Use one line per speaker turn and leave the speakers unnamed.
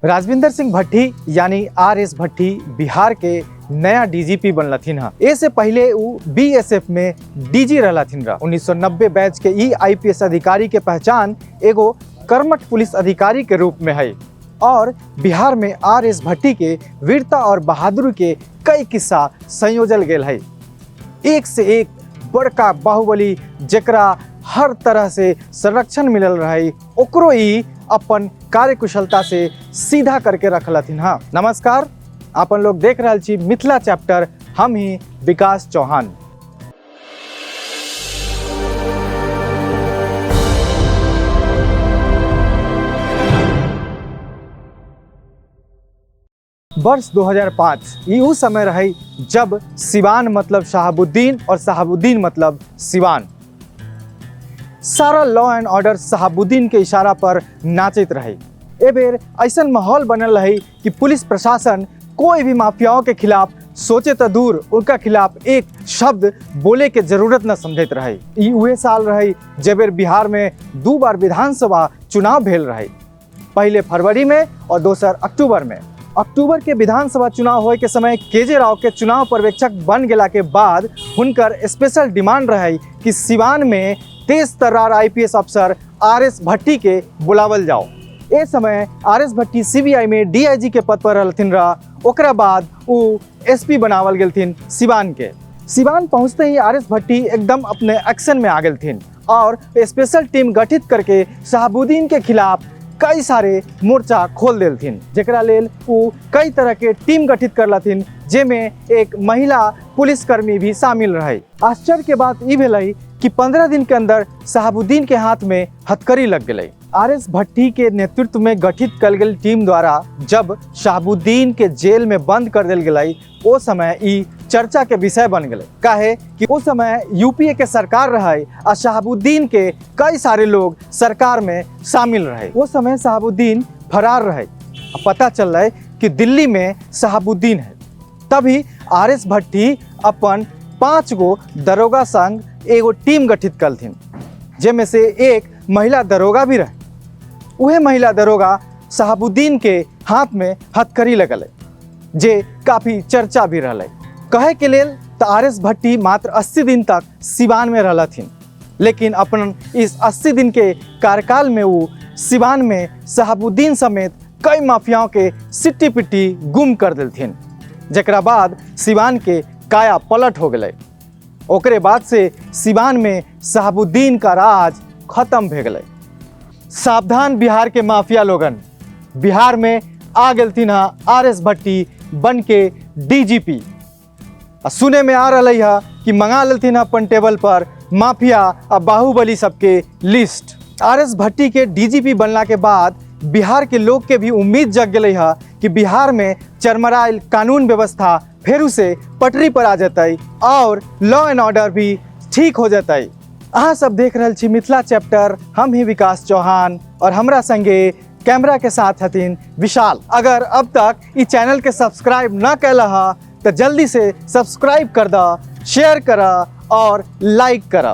राजविंदर सिंह भट्टी यानी R S भट्टी बिहार के नया डीजीपी बनलथिन हँ। ए से पहले उ बीएसएफ में डीजी रहलथिन रह। 1990 बैच के ई आईपीएस अधिकारी के पहचान एगो कर्मठ पुलिस अधिकारी के रूप में है और बिहार में आर एस भट्टी के वीरता और बहादुरी के कई किस्सा संयोजल गेल है। एक से एक बड़का बाहुबली जेकरा हर तरह से संरक्षण मिलल रहे ओकरो ई अपन कार्यकुशलता से सीधा करके रखलथिन हँ। नमस्कार, अपन लोग देख रहल छी मिथिला चैप्टर, हम ही विकास चौहान। वर्ष 2005 ई उ समय रहे जब सिवान मतलब शहाबुद्दीन और शहाबुद्दीन मतलब सिवान। सारा लॉ एंड ऑर्डर शहाबुद्दीन के इशारा पर नाचत रहे। ए बेर ऐसा माहौल बनल रहे कि पुलिस प्रशासन कोई भी माफियाओं के खिलाफ सोचे तो दूर उनका खिलाफ एक शब्द बोले के जरूरत न समझत रहे। ई उहे साल रहे जब बिहार में 2 बार विधानसभा चुनाव भेल रहे, पहले फरवरी में और दोसर अक्टूबर में। अक्टूबर के विधानसभा चुनाव होए के समय केजे राव के चुनाव पर्यवेक्षक बन गेला के बाद हुनकर स्पेशल डिमांड रहे कि सिवान में तेज तर्रार आईपीएस अफसर आर एस भट्टी के बुलावल जाओ। ए समय आर एस भट्टी सीबीआई में डीआईजी के पद पर रहलथिन रह। ओकरा बाद उ एसपी बनावल गेलथिन सिवान के। सिवान पहुँचते ही आर एस भट्टी एकदम अपने एक्शन में आ गेलथिन और स्पेशल टीम गठित करके शहाबुद्दीन के खिलाफ कई सारे मोर्चा खोल देलथिन, जेकरा लेल उ कई तरह के टीम गठित करलथिन जेमे एक महिला पुलिसकर्मी भी शामिल रहे। आश्चर्य के बात ई भेलै कि 15 दिन के अंदर शहाबुद्दीन के हाथ में हथकड़ी लग गेलै। आर एस भट्टी के नेतृत्व में गठित कल गेल टीम द्वारा जब शहाबुद्दीन के जेल में बंद कर देल गेलै ओ समय ई चर्चा के विषय बन गेलै, काहे कि ओ समय यूपीए के सरकार रहे आ शहाबुद्दीन के कई सारे लोग सरकार में शामिल रहे। वो समय शहाबुद्दीन फरार रहे, पता चल रहा है कि दिल्ली में शहाबुद्दीन है। तभी आर एस भट्टी अपन 5 गो दरोगा संग एगो टीम गठित करथिन, जेमे से एक महिला दरोगा भी रहे। उहे महिला दरोगा शहाबुद्दीन के हाथ में हथकड़ी लगल, जे काफ़ी चर्चा भी रहलै। कहे के लेल तो आर एस भट्टी मात्र 80 दिन तक सिवान में रहलथिन, लेकिन अपन इस 80 दिन के कार्यकाल में वो सिवान में शहाबुद्दीन समेत कई माफियाओं के सिट्टी पिट्टी गुम कर देलथिन, जेकरा बाद सिवान के काया पलट हो गेलै। ओकरे बाद से सिवान में शहाबुद्दीन का राज खत्म भे गेलै। सावधान बिहार के माफिया लोगन, बिहार में आ गेलथिन हँ आर एस भट्टी बन के डीजीपी। आ सुने में आ रहा है कि मंगा लेलथिन हँ अपन टेबल पर माफिया आ बाहुबली सबके लिस्ट। आर एस भट्टी के डीजीपी बनला के बाद बिहार के लोग के भी उम्मीद जग गेलै है कि बिहार में चरमरायल कानून व्यवस्था फेरू से पटरी पर आ जतै और लॉ एंड ऑर्डर भी ठीक हो जतै। अहाँ सब देख रहल छी मिथिला चैप्टर, हम ही विकास चौहान और हमरा संगे कैमरा के साथ हथिन विशाल। अगर अब तक ई चैनल के सब्सक्राइब न कैल ह तो जल्दी से सब्सक्राइब कर द, शेयर कर और लाइक कर।